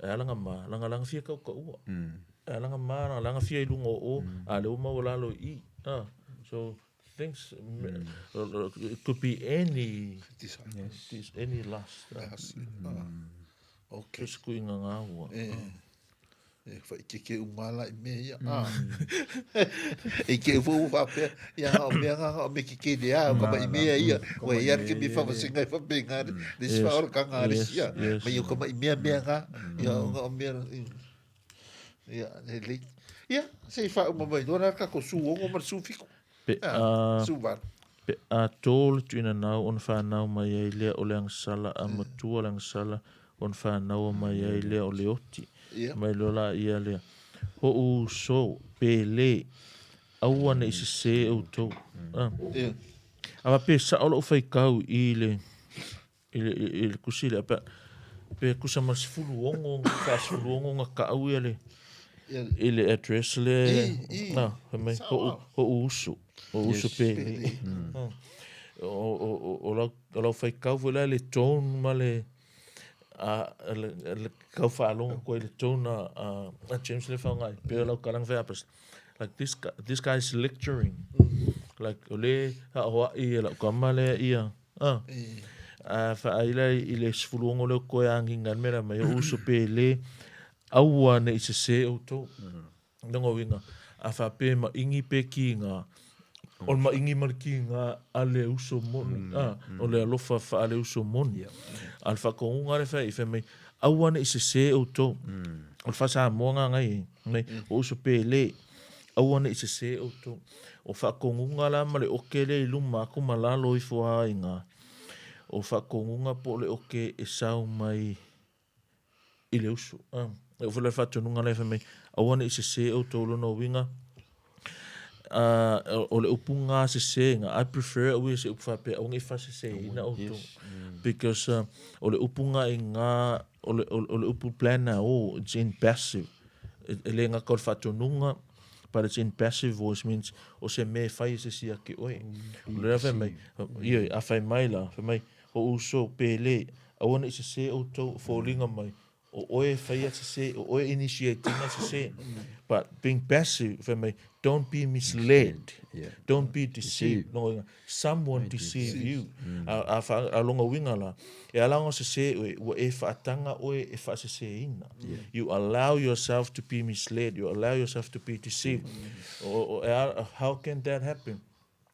E alanga ma, langa langa fia kau kaua. E alanga ma, langa langa fia i lunga o o, a le uma o lalo i. Ah, so things, it could be any, Yes. any lust. Okay. Just kuinga ngā ua. E whaikeke uma ala i mea ia. Ah. E ke ua ua whapea, ia ngā o mea ngā ngā o me ke ke le a, o ka mai mea ia. Ua ia ke me whawhasenga i whapea ngā, le si whaora ka ngā le si ia. Mai o ka mai mea mea ngā, ia o ngā o mea, ia, le le. Ia, se i wha uma mai, noa rā ka ko su ongo ma su fiku. Pe a, Su valu. pe a tō le tuina nau ona whanau mai ai lea o le agasala, a matua le agasala ona whanaua mai ai lea o le oti. Mai loa la ia lea. Hoʻu uso, pe lē, aua ne i sesē outou. A. A faapea e sao lou faitau i le, i le, i le tusi lea, pe, pe tusa ma le 16, 46 ona taau ia le, i le address lea, a, fai mai, hoʻu, hoʻu uso, hoʻu uso pe lē. O, o, o, o lau, o lau faitau foi la i le tone ma le, a le tau faalogo atu ai i le tone a James lea e faaaoga ai, pei o lau tala na fai a like this guy, this guy is lecturing. Like o lea e aoai e lau tama lea ia, a. A vaai la i le 16 lea o toe agiga ai le mea lea mai, o uso pe le, aua ne i sesē outou. Lona uiga, a faapea e maʻigi pe kiga, o le maʻigi ma le kiga a le uso moni, a, o le alofa faale-uso moni. A o le faatonuga lea e fai ai, fai mai, aua ne i sesē outou. O le faa-Samoa lena na i ai, fai mai, o uso pele, aua ne i sesē outou. O faatonuga la ma le oke lea i luma atu ma lalo ifo lava i ina, o faatonuga po o le oke e sao mai. i le uso. Ah, e oo foi la i le faatonuga lea fai mai, aua ne i sese outou lona uiga, uh, o le upu ga sese ga, I prefer au ia se upu faapea, aua ne i faaseseina outou. Yes. Because uh, o le upu ga i ga, o le, o, o le upu plan a o, it's in passive. E, e le gata o le faatonuga, but it's in passive voice means o se mea e fai e se isi ia te oe. O le fai mai, ioe, a fai mai la, fai mai, o uso pele, aua ne i sese outou, foliga mai, o oe e faia sese, o oe e initiate ina sese. But being passive, fai mai, don't be misled. Yeah. Don't be deceived. Longa uiga, someone deceive you. Mm. A, a, wha, a longa uiga la, e ala ona sese oe, ua e whaatanga oe e whaaseseina. Yeah. You allow yourself to be misled. You allow yourself to be deceived. Mm. O, o, e a, how can that happen?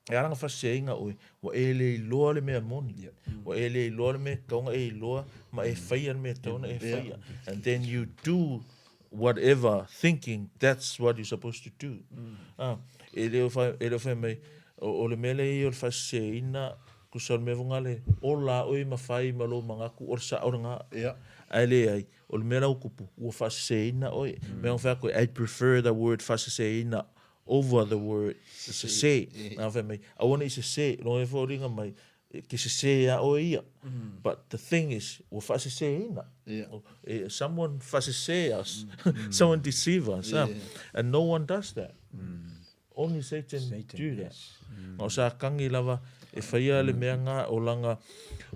E ala ona whaaseseina oe, ua e le iloa le mea moni. Yeah. Ua e le iloa le mea tatau ona e iloa, ma e whaia le mea tatau ona e whaia. And then you do whatever thinking that's what you're supposed to do. Mm. Ah, e le o whai, e le o whai mai, o, o le mea lea ia o le whaaseseina, kusa o le mea vonga le, o la oe ma whai ma lou mangaku, o le sa o le ngā. Yeah. Ae le ai, o le mea la ukupu, ua whaaseseina oe. Mm. Mea whai koe, I prefer the word whaaseseina over the word sese. Nā whai mai, aua ne i sese, no e whaoringa mai, ke sese a oe ia. Mm. But the thing is, ua whaaseseina. Yeah. Eh, someone whaasese us. Mm. someone deceive us. Yeah. And no one does that. Mm. Only Satan, Satan do that. Yes. Mm. O sa kangi lava, e whaia le mea ngā, o langa,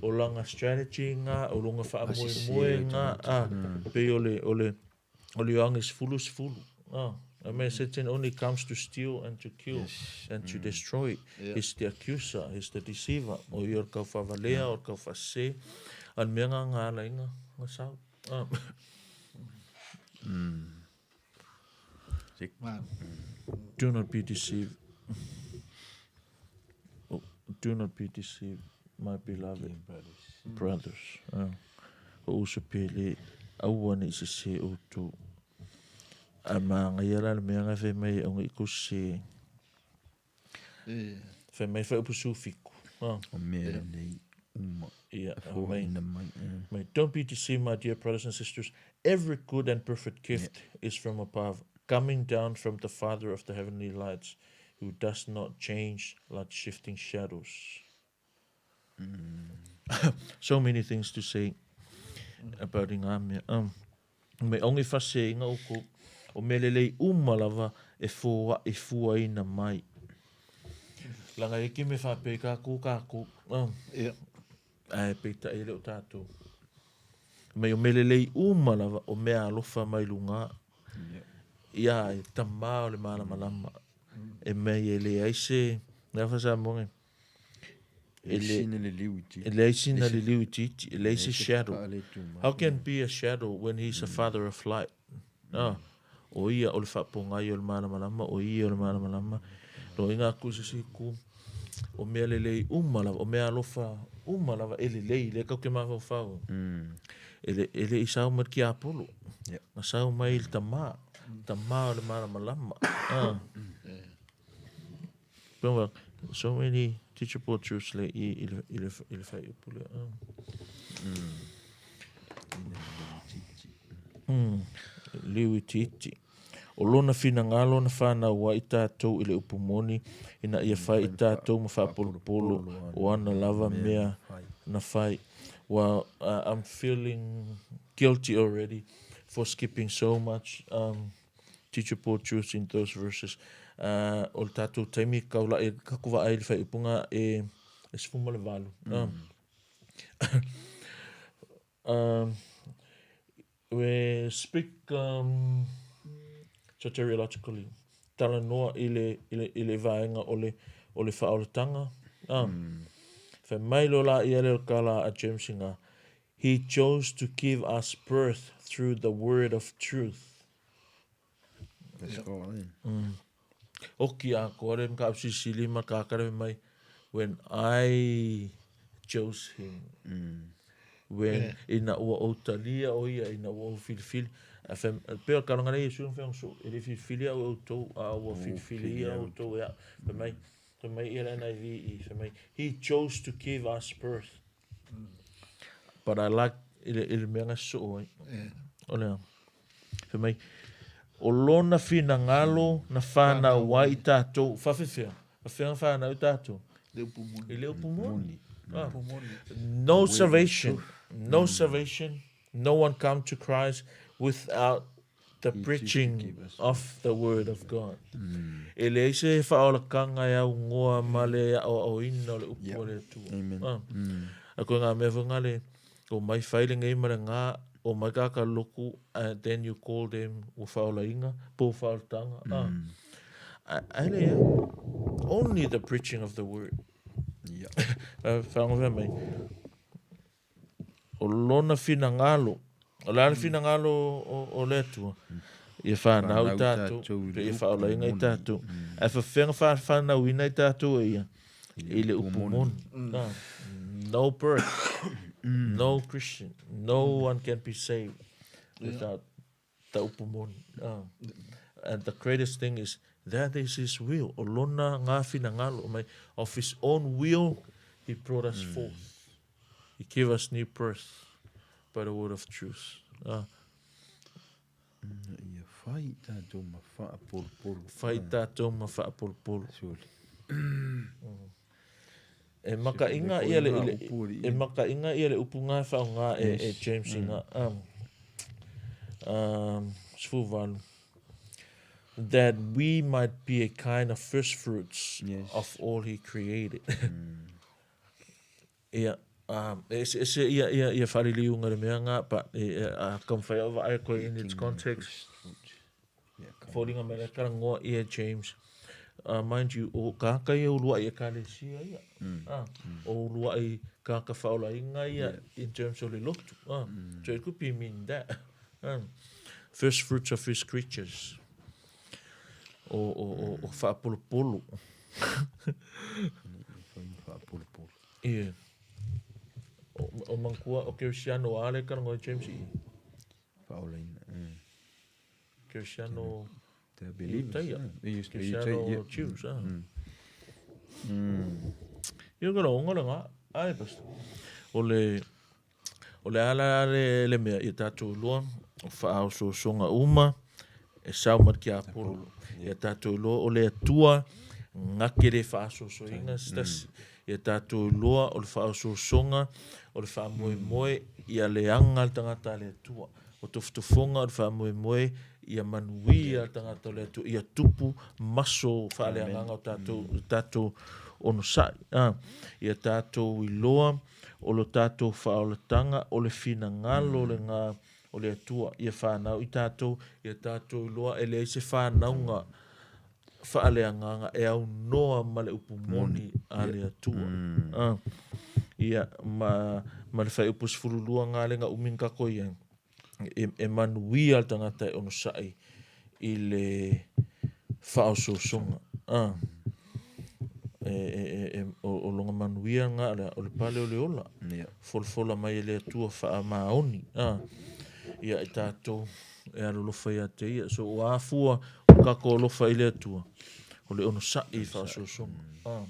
o langa strategy ngā, o longa whaamoemoe ngā, ah, mm. pei o le, o le, O le Ioane sefulu sefulu. Ah, I mean, Satan only comes to steal and to kill yes. and to mm. destroy. Yeah. He's the accuser, he's the deceiver. O ia o le kauwhawalea, o le kauwhasese. A le mea ngā ngā ala inga, ngā sau. Ah. Mm. Do not be deceived. Oh, do not be deceived, my beloved brothers. brothers. Ah. O uso pele, aua ne i sese outou. A māngaia la le mea nga fai mai au ngai ko sese. Fai mai fai upu su fiku. Ah. O mea nei uma. Ia, E whāina mai. Mai, don't be deceived, my dear brothers and sisters. Every good and perfect gift yeah. is from above, coming down from the Father of the heavenly lights, who does not change like shifting shadows. Mm. so many things to say about i ngā mea. Um, me ongi whase i ngā oko, o me lelei uma lava e fōa e fuaina mai. Langa e ki me whapei ka kō ka kō. Um, yeah. Ae peita e leo tātou. Mai o me lelei uma lava o mea alofa mai lunga. Yeah. Ia e tamā o le malamalama. E mei e le ai se, ngā whasamonge. E le sina le liu itiiti. E leai sina le liu itiiti, e leai se shadow. How can be a shadow when he's a father of light? Ah, o ia o le faapogai o le malamalama, o ia o le malamalama. No inga aku se si ku, o mea lelei uma lava, o mea alofa uma lava e lelei, le kau ke mafaufau. Mm. E le, e le i sau mai le kiapolo. Yeah. Na sau mai le tamā, tamā o le malamalama. Ah. Yeah. So many teachable truths le i, i, le, i, le, i le whaiupu le. Oh. Mm. Liu itiiti. O lona finagalo na whanau ai i tātou i le upu moni, ina ia whai i tātou ma whaapolopolo o ana lava mea na whai. Well, I'm feeling guilty already for skipping so much um, teachable truths in those verses. Uh, o le tātou taimi kau la e kaku vaai le whaiupunga e, e 18. Mm. Um, um, we speak um, soteriologically. Talanoa i le, i le, i le vaenga o le, o le whaolatanga. Um, mm. Whai mai lo la ia leo ka la a James Inga. He chose to give us birth through the word of truth. That's all, eh? Mm. Oki a ko are ka sisili ma ka kare mai when I chose him. Mm. When yeah. ina ua ou talia o ia ina ua ou filifili a fe pe o kalanga nei Iesu fe so e le filifili au outou a ua filifili ia outou ia fe mai fe mai ia le NIV i fe mai he chose to give us birth. Mm. But I like i le, i le mea nga soo ai. Yeah. O le a? Fai mai, o lona finagalo na fanau ai i tatou, faafefea? Faafefea na fanau i tatou? Le upu moni. I le upu moni. Ah. Upu moni. No salvation, no salvation, no one come to Christ without the preaching of the word of God. E leai se faaolataga e augoa ma le aoaoina o le upu a le Atua. Amen. Ah. A koe ngā mea foi ngā le, o mai fai lenei ma le ngā, o mai kaka loku, and then you call them ua faaolaina, po faaolataga. Ah. Ai le ia, only the preaching of the word. Whaango mai. O lona finagalo, o le a le finagalo o le Atua, ia fanau i tatou, pe ia faaolaina i tatou. Ae faafefea na fanauina i tatou e ia? I le upu moni. No birth, no Christian, no one can be saved without the upu moni. And the greatest thing is, that is his will. O lona ngā finagalo mai, of his own will, he brought us forth. He gave us new birth by the word of truth. Ia fai i tatou ma faapolopolo. Fai i tatou ma faapolopolo. Surely. E makainga ia le, le, e makainga ia le upu ngā whaonga e, e James i ngā. 18. That we might be a kind of first fruits of all he created. Ia, e eseese ia, ia, ia whariliunga le mea ngā, but e, e, a ka mwhai au vaai koe in its context. Fōringa mai le karangoa ia James. Mind you, o kāka ia uluai e ekalesia ia. O uluai kāka whaolainga ia in terms of le lotu. So it could be mean that. First fruits of his creatures. O, o, o, o whaapolopolo. Whaapolopolo. Ia. O, o mangkua, o Kerisiano a le karangoa James i. Whaolaina. Kerisiano They are believers. Iutaia. Yeah. Kerisiano Yeah. Jews. Ah. Ia ka rongo le ngā. Ai, basta. O le, o le ala le, le mea, ia tātou loa, o whaaosoosonga uma, e sau mai ki Apollo. Ia tātou loa, o le Atua, ngake le whaasosoinga, mm. Ia tātou loa, o le whaaosoosonga, o le whaamoemoe, ia le anga le tangata a le Atua. O tofutofonga o le whaamoemoe, ia manuia le tangata o le Atua, ia tupu maso whaaleanganga o tātou, tātou ono sai. Ah, ia tātou iloa, o lo tātou whaolatanga, o le finagalo le ngā o le Atua, ia whanau i tātou, ia tātou iloa, e leai se whanaunga whaaleanganga e au noa ma le upu moni a le Atua. Ah, ia, ma, ma le whai upu sefululua ngā lenga umin kako ia, e, e manuia le tangata e ono sai i le whaosoosonga. Ah. E, e, e, e, o, o longa manuia ngā le, o le pale o le ola. Yeah. Folafola mai e le Atua whaamaoni. Ah. Ia i tātou e alolofa ia te ia. So o afua o kako alofa i le Atua. O le ono sa'i whaosoosonga. Ah.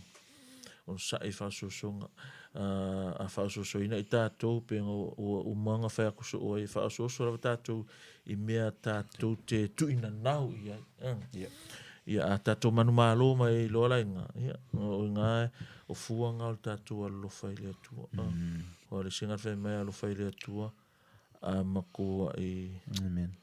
Ono sa'i whaosoosonga. A whaososoina i tātou pe o, o, o manga whai ako so o e whaososo rawa tātou i mea tātou te tuina nau i ai. Ah. Yeah. Ia a tātou manu malo mai i loa lai ngā. Ia, o ngā o fua ngā o le tātou alofa i le Atua. Mm. O le singa whai mai alofa i le Atua. A makoa i, Amen.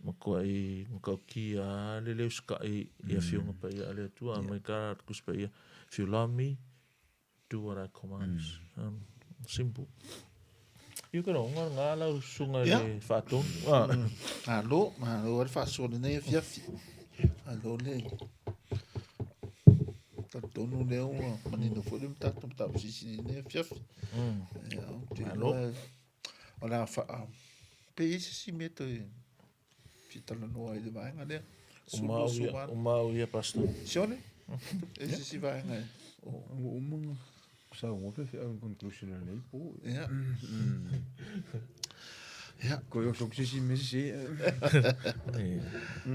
makoa i makauki a le leo ska i, i a whionga pa ia a le Atua. A mai kā kuspa ia. If you love me, do what I command. Simple. Ia ka ronga ngā lau sunga Ia. le whaatonu. Ah. Malo, malo le faasoa lenei afiafi. Malo le talitonu lea ua manino foi le matata matausisi lenei afiafi. Ia, ou te Malo. iloa o le a faa pe i ai se isi mea toe fiatalanoa ai le vaega lea. O mau ia, o mau ia, pastor. Sione? E se isi vaega e. O umanga. Sa ngope fe au conclusion nei po. Ia. Ia. Ko yo sok sisi mesi se.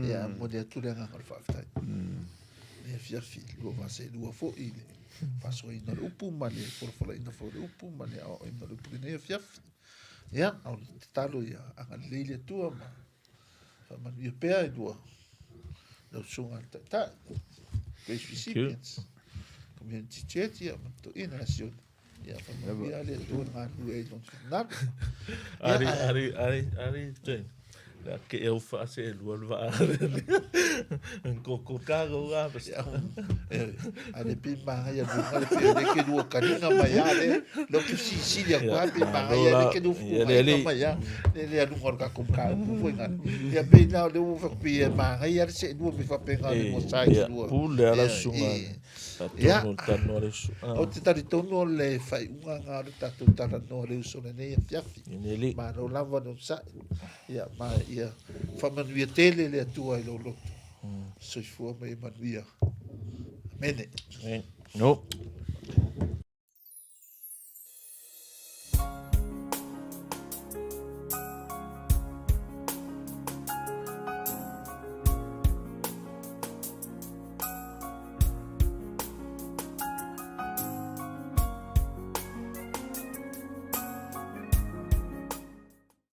Ia, mo le atu le agaga o le faafetai. Le afiafi, lua vaselua fo'i le faasoaina o le upu ma le folafolaina foi o le upu ma le aoaoina o le upu lenei afiafi. Ia, o le tatalo ia agalelei le Atua ma faamanuia pea i lua lau susuga i le Taitai, Grace Recipients, Community Church, ia ma le toeaina ia Sione. Ia faamanuia le Atua i le galulue ai i lona finagalo. Ari, ari, ari, ari, Jane. Le a ke eu wha se e lua le vaa. Ko ka go ga. A le pi maga ia lunga le pi le ke lua kaninga mai a le lo ke sisili a kwa pi maga ia le ke lua fuku mai a le le alunga o le kako ka upu foi ngana. Ia pe na le ua fa pi e maga ia le se lua mi fa penga le mo sai lua. Pule ala sunga. Ia, ou te talitonu o le faaiuga lena o le tatou talanoa i le uso lenei afiafi. Malo lava le onosai. Ia, ma ia faamanuia tele le Atua i lou loto. Soifua ma ia manuia. Amene. No.